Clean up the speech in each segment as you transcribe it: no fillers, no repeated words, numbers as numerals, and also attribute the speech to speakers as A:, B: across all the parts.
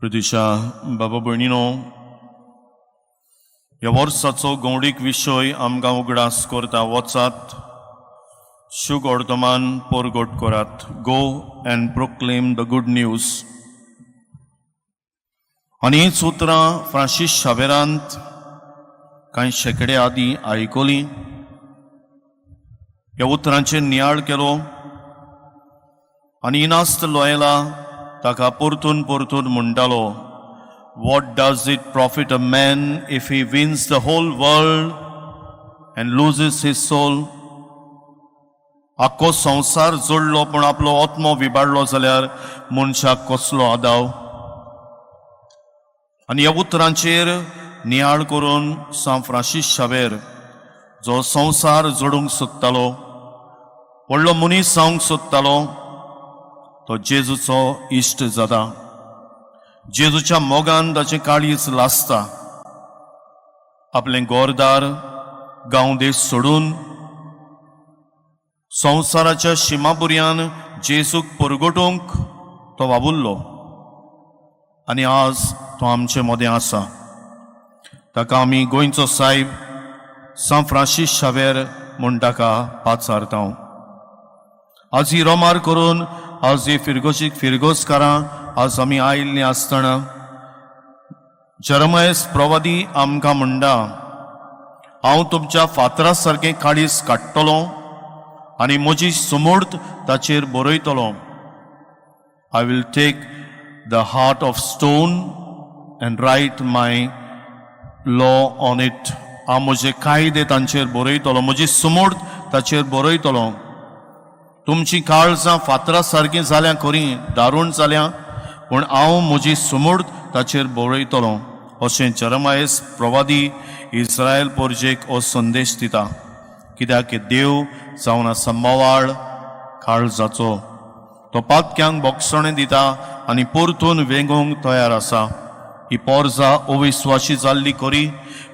A: प्रदिशा बाबा भयणीनो, ह्या वर्साचो गौडीक विशय आमकां उगडास करता, वचात, शुभ वर्तमान परगट करात. Go and proclaim the good news. आनी हीच उतरां फ्रांसीस शावेरांत कांय शेंकडे आदीं आयकलीं. ह्या उतरांचेर नियाळ केलो आनी इनास्त लोयला ताका परतून परतून म्हणटालो, "What does it profit a man if he wins the whole world and loses his soul?" आख्खो संवसार जोडलो पूण आपलो आत्मो विबाडलो जाल्यार मनशाक कसलो आदाव? आनी ह्या उतरांचेर नियाळ करून सांत फ्रांसीस शावेर, जो संवसार जोडूंक सोदतालो, व्हडलो मनीस जावंक सोदतालो, तो जेजूचो इश्ट जाता. जेजूच्या मोगान ताचें काळीज लासता. आपलें घरदार, गांव, देश सोडून संवसाराच्या शिमापुरयान जेजूक परगटूंक तो वावुरलो आनी आज तो आमचे मदें आसा. ताका आमी गोंयचो सायब सांत फ्रांसीस शावेर म्हूण ताका पाचारता. आज ही रोमार करून, आज ही फिरगोशीक फिरगोजकारां आज आमी आयिल्लीं आसतना, जरमयस प्रवादी आमकां म्हणटा, हांव तुमच्या फातरा सारकें काळीज काडटलो आनी म्हजी सुमूर्त ताचेर बरयतलो. I will take the heart of stone and write my law on it. हांव म्हजे कायदे तांचेर बरयतलो, म्हजी सुमूर्त ताचेर बरयतलो. तुमची काळजां फातरा सारकीं जाल्यां खरी, दारूण जाल्यां, पूण हांव म्हजी सुमूर्त ताचेर बरयतलो, अशें जरमायस प्रवादी इस्रायल पोरजेक हो संदेश दिता. कित्याक की देव जावन आसा मवाळ काळजाचो. तो पातक्यांक बोगसणें दिता आनी परतून वेंगोवंक तयार आसा. ही पोरजा अविस्वाशी जाल्ली खरी,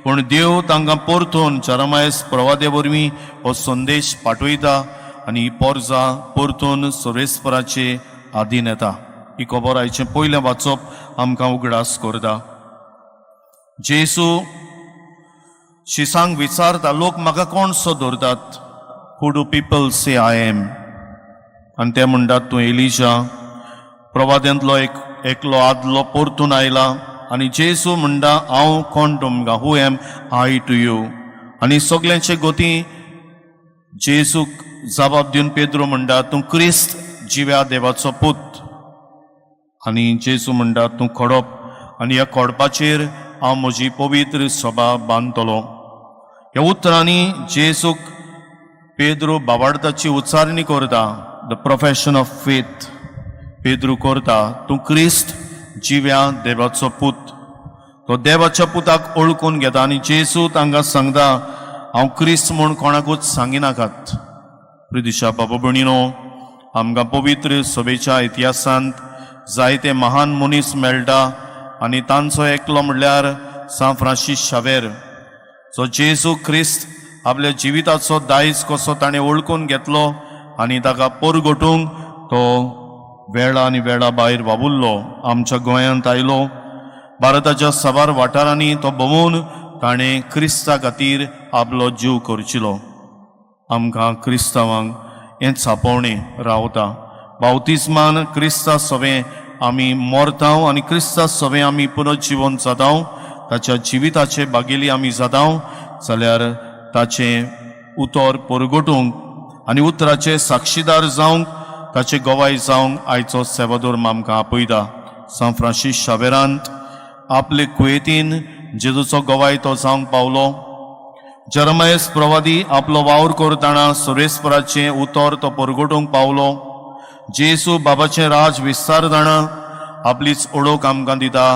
A: पूण देव तांकां परतून जरमायस प्रवादे वरवीं हो संदेश पाठयता आनी ही पोरजा परतून सर्वेस्पराचे आदीन येता. ही खबर आयचें पयलें वाचप आमकां उगडास करता. जेसू शिसांक विचारता, लोक म्हाका कोण सो धरतात? Who do people say I am? आनी ते म्हणटात, तूं एलिजा, प्रवाद्यांतलो एक एकलो आदलो परतून आयला. आनी जेसू म्हणटा, हांव कोण तुमकां? Who am I to you? आनी सगल्यांचे गती जेसूक जबाब दिवन पेद्रो म्हणटा, तूं क्रिस्त, जिव्या देवाचो पूत. आनी जेसू म्हणटा, तूं खडप आनी ह्या खडपाचेर हांव म्हजी पवित्र सभा बांदतलो. ह्या उतरांनी जेसूक पेद्रो बाबाडताची उच्चारणी करता, the profession of faith Pedro करता. तूं क्रिस्त, जिव्या देवाचो पूत. तो देवाच्या पुताक ओळखून घेता आनी जेसू तांकां सांगता, हांव क्रिस्त म्हूण कोणाकूच सांगिनाकात. प्रिदिशा बाबा भयणीनो, आमकां पवित्र सभेच्या इतिहासांत जायते महान मनीस मेळटा आनी तांचो एकलो म्हणल्यार सांत फ्रांसीस शावेर, जो जेजू क्रिस्त आपल्या जिविताचो दायज कसो ताणें वळखून घेतलो आनी ताका परगटूंक तो वेळा आनी वेळा भायर वावुरलो. आमच्या गोंयांत आयलो. भारताच्या साबार वाठारांनी तो भोंवून ताणें क्रिस्ता खातीर आपलो जीव खर्चिलो. आमकां क्रिस्तांवांक हें आपोवणें रावता. बावतिस्मान क्रिस्ता सवें आमी मोरतांव आनी क्रिस्ता सवें आमी पुनर्जिवन जातांव. ताच्या जिविताचे भागेली आमी जातांव जाल्यार ताचें उतर परगटूंक आनी उतराचे साक्षीदार जावंक, ताचे गवाय जावंक आयचो सेवादोर आमकां आपयता. सांत फ्रांसीस शावेरांत आपले कुयेतीन जेजूचो गवाय तो जावंक पावलो. जरमयस प्रवादी आपलो वावर करतना सर्वेस्पराचें उतर तो परगटूंक पावलो. जेसू बाबाचें राज विस्तारतना आपलीच ओळख आमकां दिता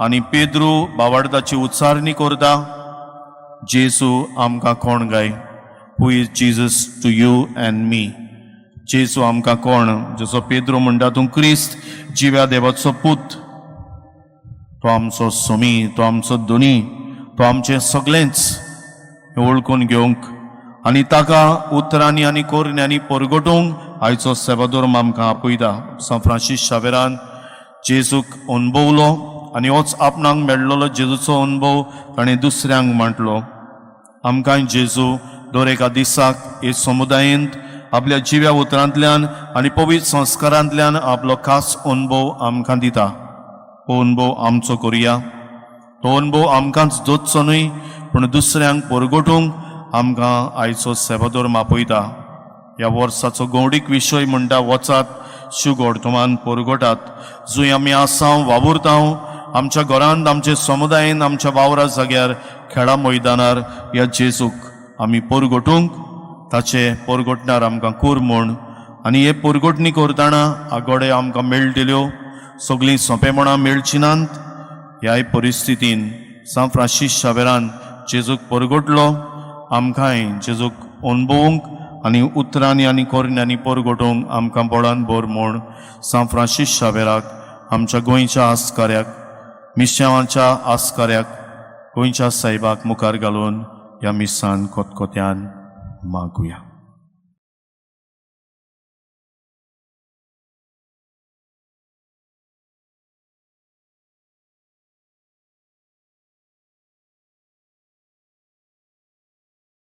A: आनी पेद्रू बावाडताची उच्चारणी करता. जेसू आमकां कोण गाय? Who is Jesus to you and me? जेसू आमकां कोण? जसो पेद्रो म्हणटा, तूं क्रिस्त, जिव्या देवाचो पूत. तो आमचो सोमी, तो आमचो धनी, तो आमचें सगळेंच. हें वळखून घेवंक आनी ताका उतरांनी आनी कोरण्यांनी परगटूंक आयचो सेवादोर आमकां आपयता. सांत फ्रांसीस शावेरान जेजूक अणभवलो. आनी होच आपणाक मेळ्ळलो जेजूचो अनुभव ताणें दुसऱ्यांक म्हटलो. आमकांय जेजू दर एका दिसाक हे समुदायेंत आपल्या जिव्या उतरांतल्यान आनी पवित्र संस्कारांतल्यान आपलो खास अनुभव आमकां दिता. हो अनुभव आमचो करुया. तो अनुभव आमकांच जोडचो न्हय पूण दुसऱ्यांक परगटूंक आमकां आयचो सेवादोर मापयता. ह्या वर्साचो गौडीक विशय म्हणटा, वचात शुगोड तुमान परगटात. जंय आमी आसाव वावुरतांव, आमच्या घरांत, आमच्या समुदायेन, आमच्या वावरा जाग्यार, खेळा मैदानार ह्या जेजूक आमी परगटूंक ताचे परगटणार आमकां कूर म्हूण. आनी हे परगटणी करतना आगोडे आमकां मेळटल्यो सगळीं सोंपेपणां मेळची नात. ह्याय परिस्थितीन सांत फ्रांसीस शावेरान जेजूक परगटलो. आमकांय जेजूक अणभवूंक आनी उतरांनी आनी करण्यांनी परगटूंक आमकां बळान भर म्हूण सांत फ्रांसीस शावेराक, आमच्या गोंयच्या आस्काऱ्याक, मिस्यांवाच्या आस्काऱ्याक, गोंयच्या सायबाक मुखार घालून ह्या मिसान कोतकोत्यान मागुया.